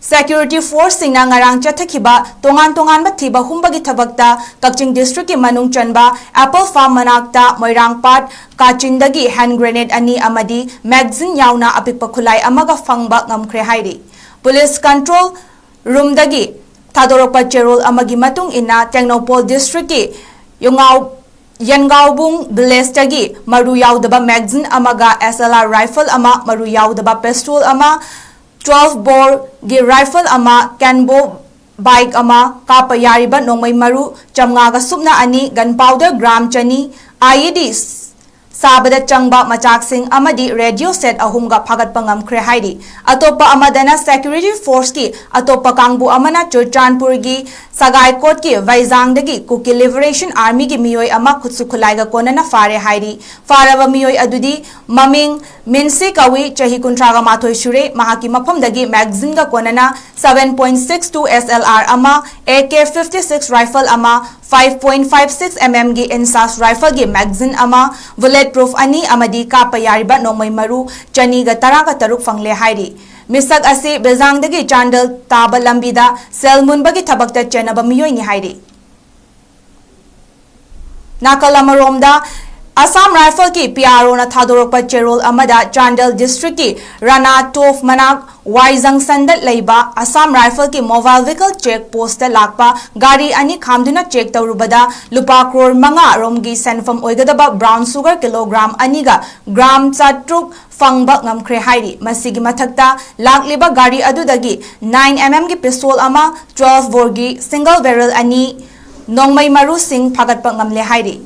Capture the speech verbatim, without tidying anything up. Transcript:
Security forceꯁꯤꯡꯅ ꯉꯔꯥꯡ ꯆꯠꯊꯈꯤꯕ ꯇꯣꯉꯥꯟ ꯇꯣꯉꯥꯟꯕ ꯊꯤꯕ ꯍꯨꯝꯕꯒꯤ ꯊꯕꯛꯇ ꯀꯛꯆꯤꯡ districtꯀꯤ ꯃꯅꯨꯡ ꯆꯟꯕ Apple Farm ꯃꯅꯥꯛꯇ ꯃꯣꯏꯔꯥꯡꯄꯥꯠ ꯀꯥꯆꯤꯟꯗꯒꯤ hand grenade ꯑꯅꯤ ꯑꯃꯗꯤ magazine ꯌꯥꯎꯅ ꯑꯄꯤꯛꯄ ꯈꯨꯠꯂꯥꯏ ꯑꯃꯒ ꯐꯪꯕ ꯉꯝꯈ꯭ꯔꯦ ꯍꯥꯏꯔꯤ꯫ Police control roomꯗꯒꯤ ꯊꯥꯗꯣꯔꯛꯄ ꯆꯦꯔꯣꯜ ꯑꯃꯒꯤ ꯃꯇꯨꯡ ꯏꯟꯅ, ꯇꯦꯡꯅꯧꯄꯜ districtꯀꯤ ꯌꯣꯡꯉꯥꯎ-, ꯌꯦꯟꯒꯥꯎꯕꯨꯡ villageꯇꯒꯤ ꯃꯔꯨ ꯌꯥꯎꯗꯕ magazine ꯑꯃꯒ S L R rifle ꯑꯃ, ꯃꯔꯨ ꯌꯥꯎꯗꯕ pistol ꯑꯃ, twelve boreꯒꯤ rifle ꯑꯃ, Kenbo bike ꯑꯃ, ꯀꯥꯞꯄ ꯌꯥꯔꯤꯕ ꯅꯣꯡꯃꯩ ꯃꯔꯨ ꯆꯥꯝꯃꯉꯥꯒ ꯁꯨꯞꯅ ꯑꯅꯤ, gun powder gram ꯆꯅꯤ, I E D ꯁꯥꯕꯗ ꯆꯪꯕ ꯃꯆꯥꯛꯁꯤꯡ ꯑꯃꯗꯤ radio set ꯑꯍꯨꯝꯒ ꯐꯥꯒꯠꯄ ꯉꯝꯈ꯭ꯔꯦ ꯍꯥꯏꯔꯤ꯫ ꯑꯇꯣꯞꯄ ꯑꯃꯗꯅ security forceꯀꯤ ꯑꯇꯣꯞꯄ ꯀꯥꯡꯕꯨ ꯑꯃꯅ ꯆꯨꯔꯆꯥꯟꯄꯨꯔꯒꯤ ꯁꯒꯥꯏꯀꯣꯠꯀꯤ ꯚꯩꯖꯥꯡꯗꯒꯤ Kuki Liberation Armyꯒꯤ ꯃꯤꯑꯣꯏ ꯑꯃ ꯈꯨꯠꯁꯨ ꯈꯨꯠꯂꯥꯏꯒ ꯀꯣꯟꯅꯅ ꯐꯥꯔꯦ ꯍꯥꯏꯔꯤ꯫ ꯐꯥꯔꯕ ꯃꯤꯑꯣꯏ ꯑꯗꯨꯗꯤ ꯃꯃꯤꯡ ꯃꯤꯟꯁꯤ ꯀꯧꯏ, ꯆꯍꯤ ꯀꯨꯟꯊ꯭ꯔꯥꯒ ꯃꯥꯊꯣꯏ ꯁꯨꯔꯦ꯫ ꯃꯍꯥꯛꯀꯤ ꯃꯐꯝꯗꯒꯤ magazineꯒ ꯀꯣꯟꯅꯅ seven point six two S L R ꯑꯃ, A K fifty six rifle ꯑꯃ, five point five six mm ꯒꯤ INSAS rifleꯒꯤ magazine ꯑꯃ, bullet proof ꯑꯅꯤ ꯑꯃꯗꯤ ꯀꯥꯞꯄ ꯌꯥꯔꯤꯕ ꯅꯣꯡꯃꯩ ꯃꯔꯨ ꯆꯅꯤꯒ ꯇꯔꯥꯒ ꯇꯔꯨꯛ ꯐꯪꯂꯦ ꯍꯥꯏꯔꯤ꯫ ꯃꯤꯁꯛ ꯑꯁꯤ ꯕꯦꯖꯥꯡꯗꯒꯤ ꯆꯥꯟꯗꯦꯜ ꯇꯥꯕ ꯂꯝꯕꯤꯗ ꯁꯦꯜ ꯃꯨꯟꯕꯒꯤ ꯊꯕꯛꯇ ꯆꯦꯟꯅꯕ ꯃꯤꯑꯣꯏꯅꯤ ꯍꯥꯏꯔꯤ꯫ ꯅꯥꯀꯜ ꯑꯃꯔꯣꯝꯗ, Assam Rifleꯒꯤ P R Oꯅ ꯊꯥꯗꯣꯔꯛꯄ ꯆꯦꯔꯣꯜ ꯑꯃꯗ ꯆꯥꯟꯗꯦꯜ districtꯀꯤ ꯔꯥꯅꯥ ꯇꯣꯞ ꯃꯅꯥꯛ ꯋꯥꯏ junctionꯗ ꯂꯩꯕ Assam Rifleꯒꯤ mobile vehicle check postꯇ ꯂꯥꯛꯄ ꯒꯥꯔꯤ ꯑꯅꯤ ꯈꯥꯝꯗꯨꯅ check ꯇꯧꯔꯨꯕꯗ ꯂꯨꯄꯥ ꯀ꯭ꯔꯣꯔ ꯃꯉꯥ ꯔꯣꯝꯒꯤ ꯁꯦꯟꯐꯝ ꯑꯣꯏꯒꯗꯕ brown sugar kilogram ꯑꯅꯤꯒ gram ꯆꯥꯇ꯭ꯔꯨꯛ ꯐꯪꯕ ꯉꯝꯈ꯭ꯔꯦ ꯍꯥꯏꯔꯤ꯫ ꯃꯁꯤꯒꯤ ꯃꯊꯛꯇ ꯂꯥꯛꯂꯤꯕ ꯒꯥꯔꯤ ꯑꯗꯨꯗꯒꯤ nine mmꯒꯤ pistol ꯑꯃ, twelve boreꯒꯤ single barrel ꯑꯅꯤ, ꯅꯣꯡꯃꯩ ꯃꯔꯨꯁꯤꯡ ꯐꯥꯒꯠꯄ ꯉꯝꯂꯦ ꯍꯥꯏꯔꯤ꯫